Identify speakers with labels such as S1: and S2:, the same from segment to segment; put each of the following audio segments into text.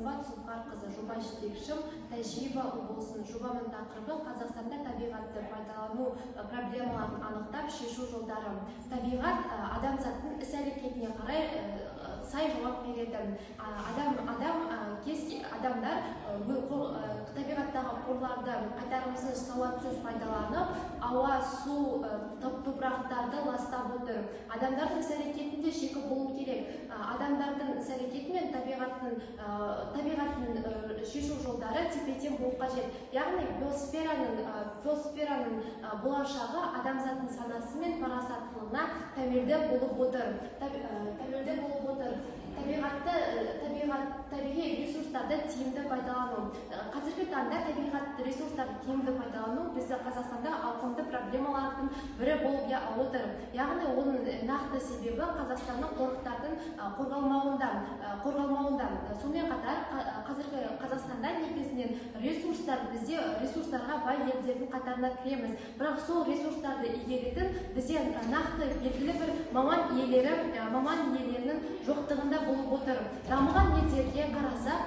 S1: Сымбат Сұңқарқызы, жоба жетекшім Тәжиева Ұлболсын. Жобамның тақырыбы Қазақстанда табиғатты пайдалану проблемаларын анықтап шешу жолдары. Табиғат адамзаттың іс-әрекетіне қарай сай жауап береді. Адамдар табиғаттағы қорларды қайтарымсыз, сауатсыз пайдаланып, ауа, су, топырақтарды ластап отыр. Адамдардың іс-әрекетінде шегі болу керек. Адамдардың іс-әрекеті мен табиғаттың шешу жолдары тепе-тең болу қажет. Яғни биосфераның болашағы адамзаттың санасы мен парасаттылығына тәуелді болып отыр. Табиғи ресурстарды тиімді пайдалану. Қазіргі таңда табиғат ресурстарды тиімді пайдалану бізді Қазақстанда ауқымды проблемалардың бірі болып отыр. Яғни оның нақты себебі Қазақстанның қорықтардың қорғалмауында. Сонымен қатар қазіргі Қазақстанда негізінен ресурстар, бізде ресурстарға бай елдердің қатарына кіреміз. Бірақ сол ресурстарды игеретін бізде нақты белгілі бір маман иелерінің жоқтығында болып отыр. Дамыған елдерге қарасақ,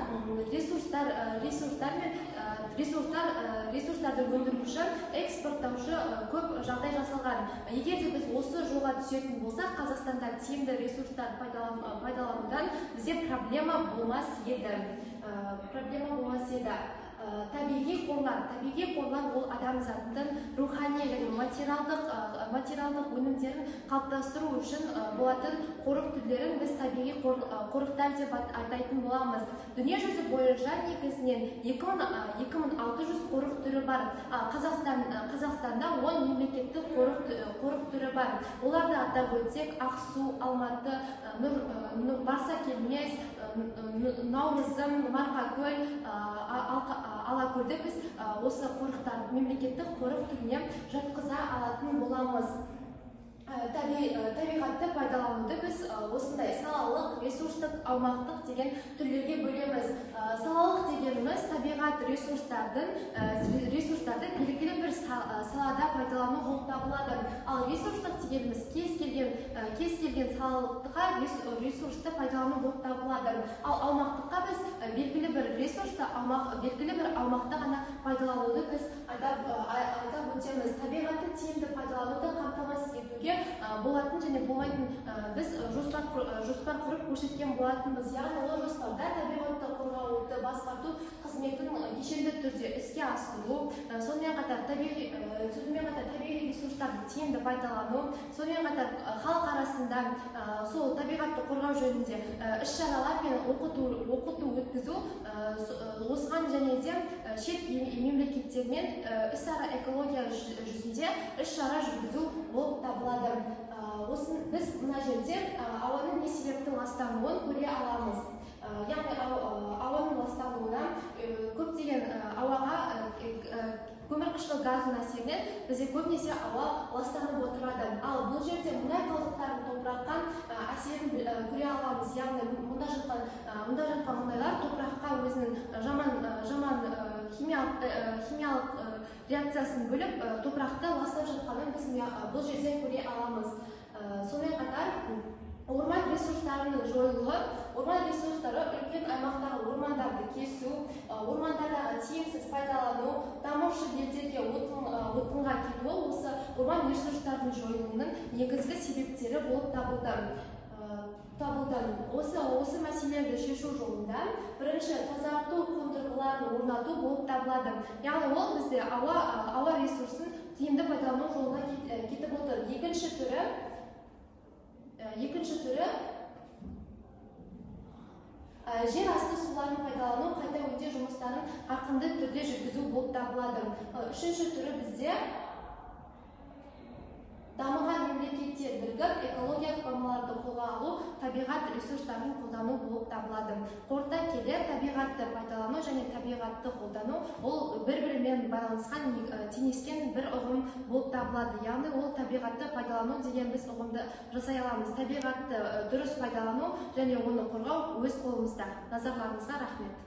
S1: ресурстарды өндіруші, экспорттаушы көп жағдай жасалған. Егер де біз осы жолға түсетін болсақ, Қазақстанда тиімді ресурстар пайдаланудан бізде проблема болмас еді. Табиғи қорлар ол адамзаттың рухани және материалдық өнімдерін қалыптастыру үшін болатын қорық түрлерін біз табиғи қорықтар деп атайтын боламыз. Дүниежүзі бойынша негізінен 2600 қорық түрі бар. Қазақстанда 10 мемлекеттік қорық түрі бар. Оларды атап өтсек, Ақсу, Алматы, Барсакелмес, Наурызым, Марқакөл, Алакөлді біз осы қорықтар мемлекеттік қорық түріне жатқыза алатын боламыз. Табиғатты пайдалануды біз осындай салалық, ресурстық, аумақтық деген түрлерге бөлеміз. Салалық дегеніміз табиғат ресурстарды белгілі бір салада пайдалану болып табылады. Ал ресурстық дегеніміз кез келген салалыққа ресурсты пайдалану болып табылады. Ал аумақтыққа біз белгілі бір ресурсты белгілі бір аумақта ғана пайдалануды біз атап өтеміз. Табиғатты тиімді пайдалануды қамтамасыз етуге болатын және болмайтын біз жоспар құрып көрсеткен болатынбыз. Яғни ол жоспарда табиғатты қорғауды басқарту қызметін кешенді түрде іске асыру, сонымен қатар табиғи ресурстарды тиімді пайдалану, сонымен қатар халық арасында сол табиғатты қорғау жөнінде іс-шаралар мен оқыту өткізу, осыған және де шет мемлекеттермен ісара экология жүзінде іс-шара жүргізу болып табылады. Біз мына жерде ауаның не себепті ластануын көре аламыз. Яғни ауаның ластануына көптеген ауаға көмірқышқыл газының әсерінен бізде көбінесе ауа ластанып отырады. Ал бұл жерде мұнай қалдықтарының топыраққа әсерін көре аламыз. Яғни мұнда жатқан мұнайлар топыраққа өзінің жаман химиялық реакциясын бөліп, топырақты ластап жатқанын біз бұл жерде көре аламыз. Сонымен қатар орман ресурстарының жойылуы, орман ресурстары үлкен аймақтағы ормандарды кесу, ормандардағы тиімсіз пайдалану, дамушы елдерге отынға кетуі осы орман ресурстарының жойылуының негізгі себептері болып табылды. Осы мәселелерді шешу жолында бірінші тазарту қондырғыларын орнату болып табылады. Яғни ол бізде ауа ресурсын тиімді пайдалану жолына кетіп отыр. Екінші түрі жер асты суларын пайдалану, қайта өңдеу жұмыстарын қарқынды түрде жүргізу болып табылады. Үшінші түрі бізде дамыған мемлекеттер бірігіп экологиялық нормаларды қолға алу, табиғат ресурстарын қолдану болып табылады. Қорыта келе табиғатты пайдалану және табиғатты қолдану ол бір-бірімен байланысқан, теңескен бір ұғым болып табылады. Яғни ол табиғатты пайдалану деген біз ұғымды жасай аламыз. Табиғатты дұрыс пайдалану және оны қорғау өз қолымызда. Назарларыңызға рахмет.